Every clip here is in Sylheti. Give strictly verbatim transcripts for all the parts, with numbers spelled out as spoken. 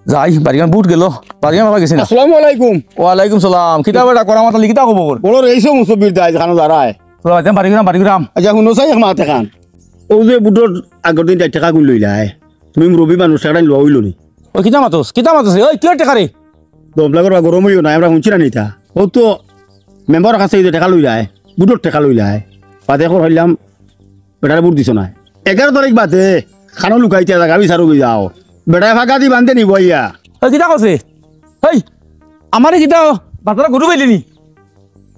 যাই, বাড়িগান বুট গেল, বাড়িগান বাবা গেছে না। আসসালামু আলাইকুম। ওয়ালাইকুম সালাম। কিতা বেটা, করামত আলী, কিতা খবর? বড় রইছো মুসব্বির দায়, খানো দাঁড়ায়। তোরা বাড়িগান, বাড়িগান। আচ্ছা, হুনো চাই এক মাত এখান। ও যে বুটর আগর দিন চার টেকা গুণ লইলায়, তুমি মুরব্বী মানুষ, টেকাটা লওয়া অইলো নি? ওই কিতা মাতস, কিতা মাতস? ওই কিতা টেকা রে? দমলা করবা, গরম অইও না, আমরা হুনছি না নিতা। ও তো মেম্বারর কাছে এই যে টেকা লইলায়, বুটর টেকা লইলায়, বাদে কর হইলাম, বেটারে বুট দিছো না। এগারো তারিখ বাদে খানো লুকাইতে জাগা বিচারো গই যাও। বেটায় ফাঁকা দি বান্ধে নিব ইয়া। ওই কিতা কছে? হেই, আমারে কিতা বাজারে গরু পাইলি নি?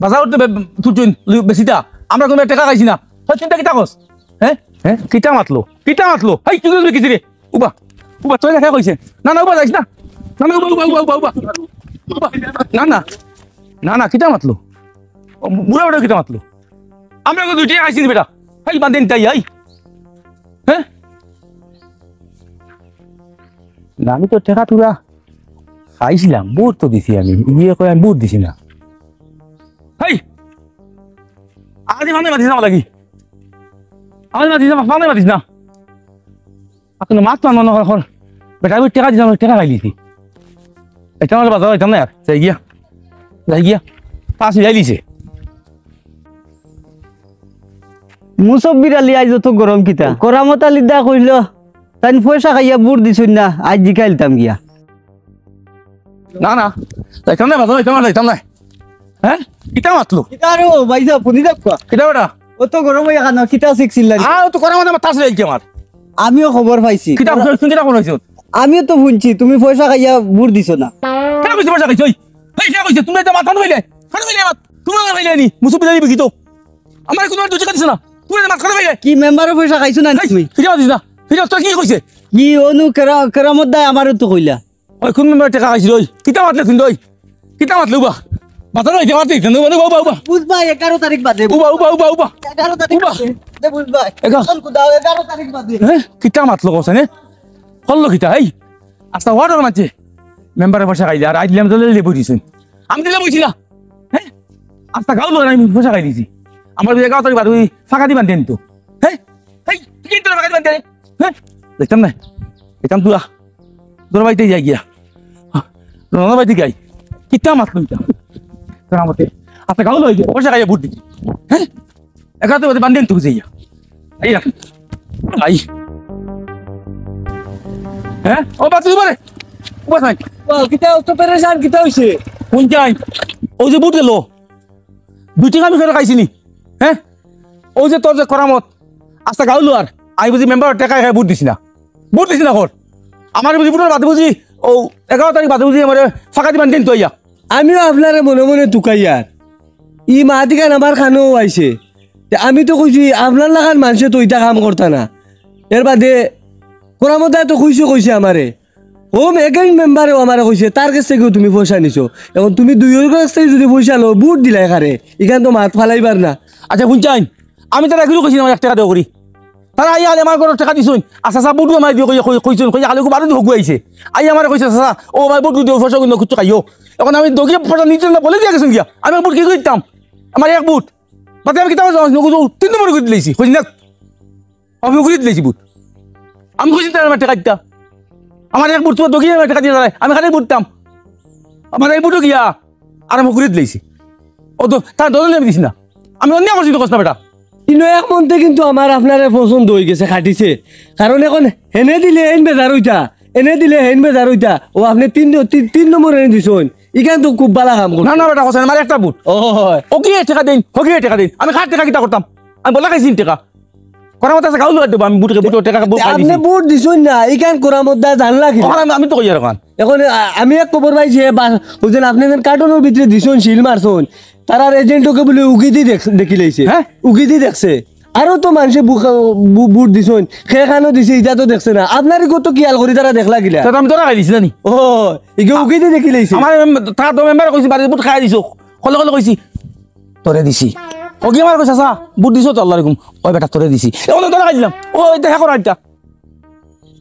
বাজার উঠতে বে-, তুই তুই লু-, বেশিটা। আমরা কোনো টেকা খাইছি না। হেই, চিন্তা কিতা কছ? হ্যাঁ? হ্যাঁ? কিতা মাতলো? কিতা মাতলো? হেই, তুই তুই কিছি রে? উবা, উবা, তোর দেখা কইছে। না, না, উবা যাইস না। না, না, উবা, উবা, উবা, উবা, উবা। উবা। না, না। না, না, কিতা মাতলো? ও, বুড়া বেটা কিতা মাতলো? আমরা তো দুইটাই খাইছি নি বেটা। হেই, বান্ধে নিতাই, এই। হ্যাঁ? না, আমি তো টেকা টুরা খাইছিলাম, বুট তো দিছি আমি। ইয়ে কই আমি বুট দিছি না। হেই! আজ মানে মাতিস না লাগি। আজ মাতিস না, মানে মাতিস না। আপনি মাত তো আনন্দ কর, কর। বেটা, আমি টেকা দিলাম, টেকা খাইলিছি। এটা আমার বাজার হইতাম না আর। যাই গিয়া। যাই গিয়া। পাঁচ মিলাই লিছে। মুসব্বির আলী আইজ অত গরম কিতা? করামত আলী দা কইল, তাইন পয়সা খাইয়া বুট দিছইন না, আইজ জিকাইলতাম গিয়া। না, না, যাইতাম না, বাজার যাইতাম না, যাইতাম না। হ্যাঁ? কিতা মাতলো? কিতা রে ও ভাই সাহেব, হুনি যাক কোয়া। কিতা বেটা? অত গরম অইয়া খানো, কিতা শিখছিল না? আ, ও তো করামত আমার তাস রেলছে আমার। আমিও খবর পাইছি। কিতা, তুমি কিতা খবর পাইছো? আমিও তো হুনছি, তুমি পয়সা খাইয়া বুট দিছো না। কেন কইছো পয়সা খাইছো? এই, এই, কেন কইছো? তুমি এটা মাত, খানো পাইলে? খানো পাইলে মাত? তুমি খানো পাইলে নি? মুসুফ বিলালি বিকিতো। আমার কোনো দুই টাকা দিছে না। তুমি এটা মাত খানো পাইলে? কি মেম্বারর পয়সা খাইছো না এই, তুমি? ফিরে মাতিস না। ফিরে তোর কি কইছে? কি অনু কেরা-, কেরামত দায় আমারও তো কইলা। ওই কোন মেম্বার টেকা খাইছিল ওই? কিতা মাতলে তুই ওই? কিতা মাতলে উবা? মাথা নয়, মাতলে তুই উবা, উবা, উবা। বুঝ ভাই, এগারো তারিখ বাদে। উবা, উবা, উবা, উবা। এগারো তারিখ উবা। বাদে। দে বুঝ ভাই। এগা-, কোন কুদাও, এগারো তারিখ বাদে। হ্যাঁ? কিতা মাতলো কছে নে? করলো কিতা, এই? আস্তা ওয়ার্ডর মাঝে মেম্বারে পয়সা খাইলে আর আইলাম তো লেবু দিছেন। আমি দিলে বইছি না। হ্যাঁ? আস্তা গাঁও লোক আমি পয়সা খাই দিছি। আমার ওই এগারো তারিখ বাদে ওই ফাঁকা দিবান দেন তো। হ্যাঁ? এই, তুই কিন্তু ফাঁকা দিবান দে। হ্যাঁ? দেখতাম না। দেখতাম তুই আহ। তোর বাড়িতে যাই গিয়া। রওনা বাড়িতে যাই। কিতা মাতলো ইটা? তোর আমাকে। আচ্ছা, গাও লই গিয়া। পয়সা খাইয়া বুট দিবি। হ্যাঁ? একা তো বান্ধেন তুই যাইয়া। আইয়া। আই। হ্যাঁ? ও বাচ্চা, উবারে। উবা থাক। ও, কিতা, অত পেরেশান, কিতা হইছে? কোন যাই? ওই যে বুট গেল। দুই টাকা আমি ফেরত খাইছি নি? হ্যাঁ? ওই যে তোর যে করামত, আস্তা গাঁও লুয়ার, আমি বুঝি মেম্বার টেকা খাই ভোট দিছি না। ভোট দিছি না কর। আমার বুঝি ভোটের বাদে বুঝি, ও এগারো তারিখ বাদে বুঝি আমার ফাঁকা দিবান দিন তো ইয়া। আমিও আপনারে মনে মনে তুকাইয়ার। ই মাতিখান আমার খানো আইছে। তে আমি তো কইছি, আপনার লাখান মানষে তো ইতা কাম করতা না। এর বাদে করামত দায় তো কইছে, কইছে আমারে। হোম এগেইন মেম্বারেও আমারে কইছে, তার কাছ থেকেও তুমি পয়সা নিছো। এখন তুমি দুইওর কাছ থেকে যদি পয়সা লও, ভোট দিলাই কারে, ইখান তো মাত ফালাইবার না। আচ্ছা, হুনছাইন, আমি তারা এগুলো কইছি না, আমার এক টেকা দেও করি। তারা আইয়া খালি আমার ঘরর টেকা দিছইন। আচ্ছা, আচ্ছা, ভোটও আমার দিও কইয়া কই-, কইছইন, কইয়া খালি বারো দিন হগুয়াইছে। আইয়া আমারে কইছে, "চাচা, ও আমার ভোট দিও, পয়সা কিন্তু কিচ্ছু খাইও।" এখন আমি দগিয়ে পয়সা নিতে না বলে দিয়া গেছেন গিয়া। আমি ভোট কি করতাম? আমার এক ভোট। বাদে আমি কিতাব জানি না, তিন নম্বর করে দিলাইছি। কইছি না, আমি ঘুরি দিলাইছি ভোট। আমি কইছি, "তারা আমার টেকা দিতা।" আমার এক ভোট তোমার দগিয়ে আমার টেকা দিয়ে দাঁড়ায়। আমি খালি ভোটতাম। আমার এই ভোটও গিয়া আর আমি ঘুরি দিলাইছি। ও তো, তার দলে আমি দিছি না। আমি অন্যায় করছি তো কষ্ট বেটা। ইনো এক মন্তে কিন্তু আমার আপনারে পছন্দ হয়ে গেছে, খাটিছে। কারণ এখন হেনে দিলে হেন বেজার হইতা, এনে দিলে হেন বেজার হইতা। ও আপনি তিন, তিন, তিন নম্বর এনে দিছইন। ইখান তো খুব ভালা কাম করছে। না, না বেটা, কষ্ট আমার একটা ভোট। ও হয়। ও কি টেকা দিন, ও কি টেকা দিন। আমি কার টেকা কিতা করতাম? আমি বলা খাইছি টেকা। করার মতো আছে, গাউল দেবো আমি বুটকে, বুটকে টেকা, বুট খাই আপনি দিছি। ভোট দিছইন না, ইখান করার মধ্যে জানলা কি? ওখানে আমি, আমি তো কই আর ওখান। এখন, আ, আমি এক খবর পাইছি, এ, বা-, বুঝলেন, আপনি যেন কার্টুনের ভিতরে দিছইন, সিল মারছইন, তারার এজেন্টকে বলে উগিদি দেখ-, দেখি লাইছে। হ্যাঁ? উগিদি দেখছে। আরো তো মানষে বুকা-, বু-, ভোট দিছইন, খেখানো দিছে, ইটা তো দেখছে না। আপনার কত খেয়াল করি তারা দেখলা কিলা? তা তো আমি ধরা খাই দিছি, জানি। ও, ইগে উগিদি দেখি লাইছে। আমার এম-, তার তো মেম্বার কইছি, বাড়ির ভোট খাই দিছো। কলে কলে কইছি। তোরে দিছি। ও কি আমার কইছে, "চাচা, ভোট দিছো তো আল্লাহর হুকুম?" "ওই বেটা, তোরে দিছি।" এ, ওনে ধরা খাইলাম। ও, এই দেখা করো একটা।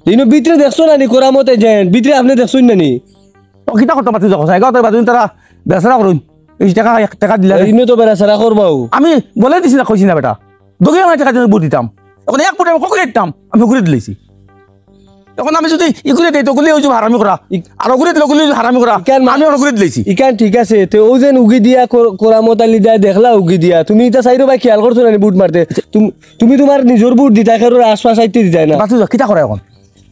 ইনো ভিতরে দেখছো না নি, করামত এজেন্ট? ভিতরে আপনি দেখছইন না নি? ও, কিতা করতে পারছি যখন? এগারো তারিখ বাদে তারা বেচারা করুন। এই টাকা, এক টাকা দিলা না। ইনো তো বেচারা করবাও। আমি বলে দিছি না, কইছি না বেটা। দোকানে আমার টাকা দিয়ে ভোট দিতাম। এখন এক ভোটে আমি ককরে দিতাম। আমি ককরে দিলাইছি। এখন আমি যুদি ইগুরে দেই, তো অগুরে অইযিবো হারামি করা। আর অগুরে দিলে অগুরে অইযিবো হারামি করা। ইখান মা- আমি অগুরে দিলাইছি। ইখান ঠিক আছে, তে অউ যেন উগি দিয়া কর-, করামত আলী দায় দেখলা উগি দিয়া। তুমি ইতা চাইরোবায় খিয়াল করছো না নি বুট মারতে? তুম-, তুমি তুমার নিজর বুট দিতায়, কেউর আশপাশ আইতে দিতায় না। বাতু যা, কিতা করা এখন?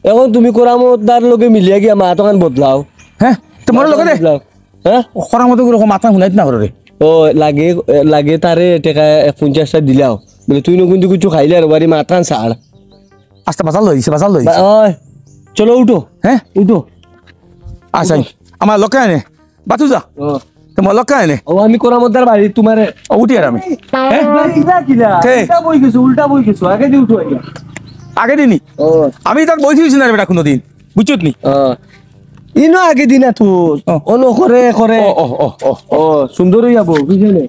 এখন তুমি করামত দার লগে মিলিয়া গিয়া মাত অখান বদলাও। হে? তে মরে লগে দে। বদলাও। হে? করামত অগুরে মাত হুনাইত না করে রে। ও, লাগে, লাগে তারে টেকা এক পঞ্চাশটা দিলাও। বলে, তুই নু কিন্তু কিছু খাইলে আর বাড়ি মাত ছাড়। আস্তা বাজার লই দিছে, বাজার লই দিছে। ওই, চলো উঠো। হে? উঠো। আচ্ছা, আমার লগে আনে। বাতু যা। ও। তোমার লগে আনে। ও, আমি করামত দার বাড়ি তুমারে। ও, উঠি আর আমি। হে? ইলা কিলা? কে? উল্টা বই গেছো, উল্টা বই গেছো। আগে দি উঠো আগে। আগে দিনি? ও। আমি তার বই দিছি না রে বেটা কোনোদিন। বুঝছত নি? ও। ইনো আগে দিনা তো। ও। অনো করে, করে। ও, ও, ও, ও। ও, সুন্দর অইয়া বউ, বুঝলে?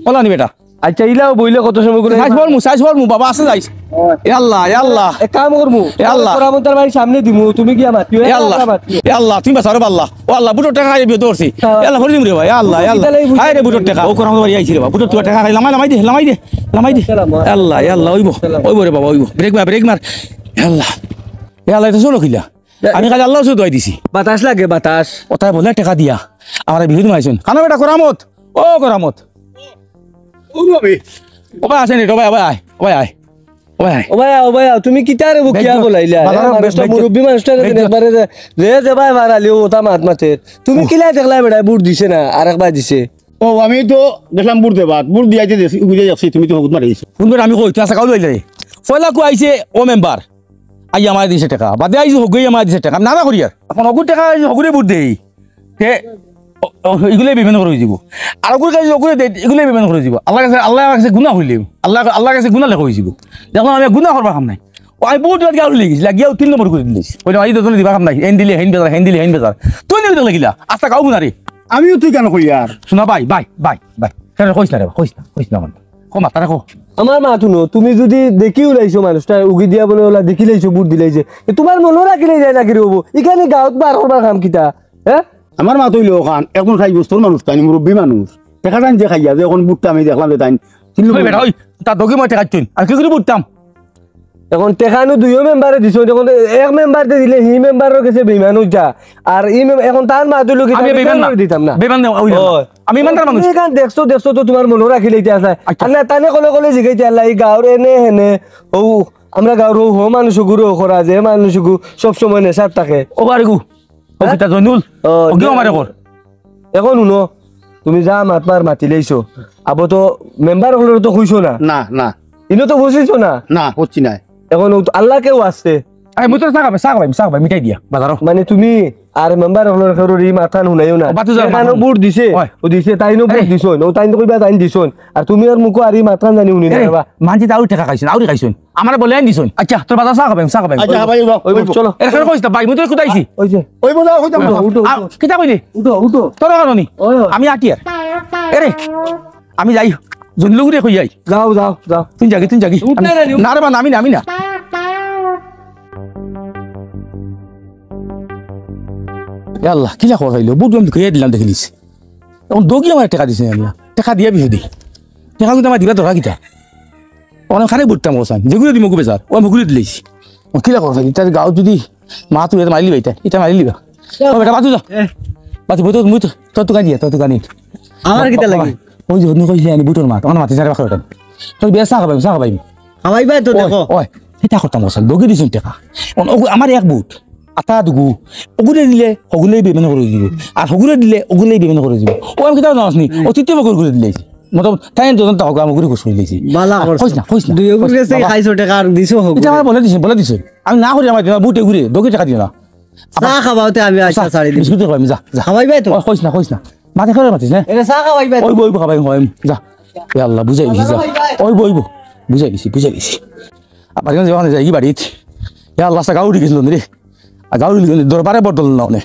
ওলা নি বেটা। আচ্ছা, ইলাও বইলে কত সময় করে? সাইজ বলমু, সাইজ বলমু, বাবা, আছে যাইস। ও। এ আল্লাহ, এ আল্লাহ। এক কাম করমু। এ আল্লাহ। করামত দার বাড়ির সামনে দিমু, তুমি গিয়া মাতিও, এ আল্লাহ। মাতিও। এ আল্লাহ, তুমি বাঁচাও রে আল্লাহ। ও আল্লাহ, বুটর টেকা খাইবে দৌড়ছি। হ্যাঁ। এ আল্লাহ, ভরি দিমু রে ভাই, এ আল্লাহ, এ আল্লাহ। কিতা লাগি বুঝছো? হায় রে, বুটর টেকা। ও করামত বাড়ি আইছি রে বাবা, বুটর তুই টেকা খাই, লামাই, লামাই দে, লামাই দে, লামাই দে। আসসালামু আলাইকুম। আল্লাহ, এ আল্লাহ, অইবো, আসসালাম। অইবো রে বাবা, অইবো। ব্রেক মার, ব্রেক মার। এ আল্লাহ, এ আল্লাহ, এটা চলো কিলা? আমি খালি আল্লাহর কাছে দোয়াই দিছি। বাতাস লাগে, বাতাস। ওটায় বলে টেকা দিয়া আমার বিরুদ্ধে মাইছুন। কানো বেটা করামত? ও করামত। ও ভাই। ও ভাই, আসেন রে, ও ভাই, ও ভাই, আয়, ও ভাই, আয়। ও ভাই, আয়। ও ভাই, ও ভাই, তুমি কিতা রে বুকিয়া বেগ-, বলাইলা? বাজারো এ, মানুষটা বেগ-, মুরব্বি মানুষটা বেগ-, একবারে যে, যে, যে ভাই মারালি, ও তা মাত মাতের। তুমি ও। কিলা দেখলা বেটা, বুট দিছে না, আরেকবার দিছে। ও, আমি তো দেখলাম বুট দেবাত, বুট দিয়া যে দেখছি, উগিয়ে দেখছি, তুমি তো হগুত মারি দিছো। কোন বেটা আমি কই, তুই আসা কাউল হইলে রে। পয়লা কো আইছে ও মেম্বার। আইয়া আমারে দিছে টেকা। বাদে আইছে হগুয়ে আমারে দিছে টেকা। আমি না না করি আর। এখন হগুর টেকা আইছে হগুরে বুট দেই। তে, ও, ও, ইগুলাই বেইমান করে অইযিবো। আর হগুর কাছে হগুরে দেই, ইগুলাই বেইমান করে অইযিবো। আল্লাহর কাছে, আল্লাহর কাছে গুনা হইলে, আল্লাহ, আল্লাহর কাছে গুনা লেখা অইযিবো। দেখলাম আমি গুনা করবার কাম নাই। ও, আমি বুট বাদ গাউল হয়ে গেছি। লাগিয়াও তিন নম্বর করে দিলিস। কইলাম, "এই তো তুমি দিবা কাম নাই। হেন দিলে, হেন বেজার, হেন দিলে, হেন বেজার।" তুই নিয়ে লাগিলা। আস্তা গাও গুনা রে। আমিও তুই কেন কই আর? শোনা ভাই, ভাই, ভাই, ভাই। কেন কইস না রে, কইস না, কইস না মানে। কো মাতারে কো। আমার মাত হুনো, তুমি যুদি দেখি উলাইছো মানুষটা, উগি দিয়া বলে ওলা দেখি লাইছো, বুট দিলাইছে। এ, তুমার মনো রাখিলে যায় নাকি রে অবো? ইখানে গাউত বার করবার কাম কিতা? হ্যাঁ? আমার মাত অইলো অখান, একজন ষাইট বছর মানুষ, তাইন মুরব্বি মানুষ। টেকা তাইন যে খাইয়া, যে অখন বুটটা আমি দেখলাম যে তাইন, তিন ওই বেটা, ওই, তার দোগে মই টেকা দিছইন। আর কি করি বুটতাম? এখন টেকা নু দুইও মেম্বারে দিছইন, এখন এক মেম্বারে দিলে হি মেম্বারর গেছে বেইমান অইযা। আর ই মেম-, এখন তার মাত অইলো কি, আমি তার বেইমান না। মেম্বারে দিতাম না। বেইমান না, ওই না। ওই। আমি ইমানদার মানুষ। তুমি এখান দেখছো, দেখছো তো তুমার মনো রাখিলে ইতা আছে। আচ্ছা। আর না, তানে কলে কলে জিগাইতে আল্লাহ, ই গাউর এনে হেনে, ও, আমরা গাউর ও, হো মানুষ গুরু করা, যে মানুষ গু সব সময় নেশাত থাকে। ও বারে গু। ও হ্যাঁ? কিতা জয়নুল? ও, ও কিও দে-, আমারে কর? এখন হুনো, তুমি যা মাতবার মাতিলাইছো, আবো তো মেম্বার অকলরে তো কইছো না। না, না। ইনো তো বুঝিছো না। না, বুঝছি না। এখন ও তো আল্লাহ কেউ আছে। আই, মুই তো চা খাবাই, চা খাবাই, চা খাবাই, মিঠাই দিয়া, বাজারো। মানে তুমি আর মেম্বার অকলর কেউরর ই মাতখান হুনাইও না। ও, বাতু যাও, এখানো মাতু। ভোট দিছে, ওই। ও দিছে, তাইনও ভোট আরে। দিছইন, ও তাইন তো কইবা তাইন দিছইন। আর তুমি আর মুখো আর ই মাতখান জানি হুনি না এ, রে বা। মানছি তো আউরি টেকা খাইছইন, আউরি খাইছইন। আমারে বলে আইন দিছইন। আচ্ছা, তোর বাজার চা খাবাই, চা খাবাই। আচ্ছা, খাবাই, ওই, ওই, চলো। চলো। এর কাছে কইস না, ভাই, মুই তো কুদাইছি। ওই যে। ওই বলে, ওই তো আ, বলে। উঠো, উঠো, আ, উঠো। কিতা কইলি? উঠো, উঠো। তোর কারণে? ওই, ওই। আমি আটিয়ার। এরে, আমি যাই। জুনলুগুরে কই যাই। যাও, যাও, যাও। তুই যাগি, তুই যাগি। উঠ না, আমি, না, উঠ। না রে বা, নামি না, আমি না। এ আল্লাহ, কিলা খবর পাইলো? বুট আমি ধুয়ে দিলাম, দেখিলিস। এখন দগি আমার টেকা দিছে না। টেকা দিয়া বিহু দি। টেকা কিন্তু আমার দিবা দরকার কিতা? অনেক খানে বুটতাম কোসান। যেগুলো দিমু বেজার। ও মুগুলি দিলেছি। ও কিলা খবর পাইলি? তার গাঁও যদি মা তুই এটা মারিলি বা এটা, এটা মারিলি বা। ও বেটা, বাতু যা। এ। বাতু, বই তো, মুই তো, তোর দোকান দিয়া, তোর দোকান দিয়া। আমার কিতা লাগি? ওই যে, অন্য কইলে আমি বুটর মাত, আমার মাতে যারে বাকর ওটা। তোর বিয়া চা খাবাই, চা খাবাই। খাওয়াইবায় তো ওই, দেখো। ওই, এটা করতাম বসে, দগি দিছুন টেকা। অন-, ওগু-, আমার এক বুট, আতা দুগু, ওগুরে দিলে, ওগুলাই বেমেন করে দিব। আর ওগুরে দিলে, ওগুলাই বেমেন করে দিব। ও আমি কিতাও জানাস নি, হুম। ও তৃতীয় বকর করে দিলে। মতলব, তাই দুজন তা হোক, আমি ওগুরে খুশ করে দিয়েছি। বালা না, করছো। কইস না, কইস না, দুই ওগুর কইস না, গেছে বাবা। খাইছো টেকা আর দিছো ওগুরে। এটা আমার বলে দিছে, বলে দিছে। আমি না করি আমার দিনা, বুটে ঘুরে, দগি টেকা দিও না। চা খাবাও তে আমি আচ্ছা চা, ছাড়ি দিব। বিস্কুট খাবাই, যা, যা। খাওয়াইবায় তো? ও, কইস না, কইস না। মাথা খারাপ মাতিস না। এটা চা খাওয়াইবায় তো? ওই বই খাবাই, হয়, যা। এ আল্লাহ, বুঝাই দিছি, যা। খাওয়াইবায়। ওই বই, বই। বুঝাই দিছি, বুঝাই দিছি। আবার কেন যাওয়া যায়, কি বাড়িত? এ আল্লাহ, চা গাউরি গেছিল রে। আর গাউরি গেছিল, দরবারে বদল না, অনে।